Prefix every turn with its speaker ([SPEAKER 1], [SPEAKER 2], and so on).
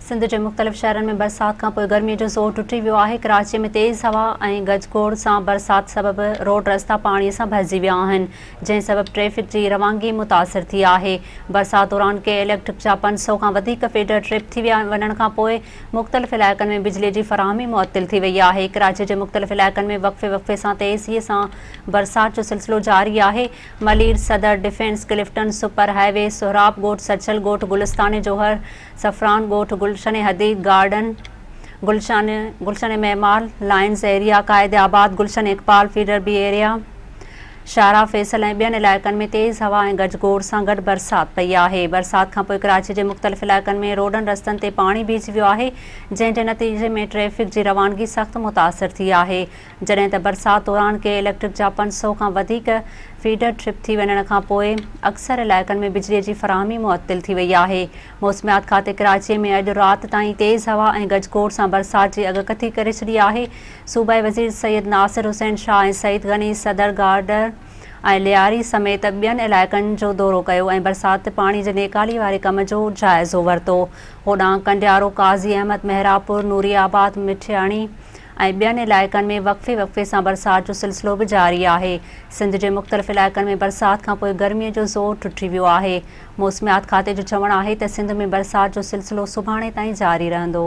[SPEAKER 1] سنڌ جي مختلف شهرن ۾ برسات کانپوء گرمي جو زور ٽٽي ويو آهي، ڪراچي ۾ تيز هوا ۽ گجگوڙ سان برسات سبب روڊ رستا پاڻي سان ڀرجي ويا آهن، جنهن سبب ٽريفڪ جي روانگي متاثر ٿي آهي، برسات دوران ڪي اليڪٽرڪ جا 500 کان وڌيڪ فيڊر ٽرپ ٿي وڃڻ کانپوء مختلف علائقن ۾ بجلي جي فراهمي معطل ٿي وئي آهي، ڪراچي جي مختلف علائقن ۾ وقفي وقفي سان تيزي سان برسات جو سلسلو جاري آهي، Malir, Saddar, Defence, Clifton, super highway, Sohrab Goth, Sachal Goth, Gulistan Jauhar, Safran Goth, Gulshan Hadeed garden, Gulshan, Gulshan Maymar, lines area, Quaid Abad, Gulshan Iqbal, feeder B area, Shahrah Faisal ۽ ٻين علائقن ۾ تيز هوا ۽ گجگوڙ سان گڏ برسات پئي آهي. برسات کانپوء ڪراچي جي مختلف علائقن ۾ روڊن رستن تي پاڻي بيهجي ويو آهي، جنهن جي نتيجي ۾ ٽريفڪ جي روانگي سخت متاثر ٿي آهي. جڏهن ته برسات دوران ڪي اليڪٽرڪ جا 500 کان وڌيڪ فيڊر ٽرپ ٿي وڃڻ کان پوء اڪثر علائقن ۾ بجلي جي فراهمي معطل ٿي وئي آهي. موسميات کاتي ڪراچي ۾ اڄ رات تائين تيز هوا ۽ گجگوڙ سان برسات جي اڳڪٿي ڪري ڇڏي آهي. صوبائي وزير سيد ناصر حسين شاهه ۽ سعيد غني صدر گارڊر ۽ لياري سميت ٻين علائقن جو دورو ڪيو ۽ برسات پاڻي جي نيڪالي واري ڪم جو جائزو ورتو. هوڏانهن ڪنڊيارو، قاضي احمد، محرابپور، نوري آباد، مٺياڻي ۽ ٻين علائقن ۾ وقفي وقفي سان برسات جو سلسلو به جاري آهي. سنڌ جي مختلف علائقن ۾ برسات کانپوء گرمي جو زور ٽٽي ويو آهي. موسميات کاتي جو چوڻ آهي ته سنڌ ۾ برسات جو سلسلو سڀاڻي تائين جاري رهندو.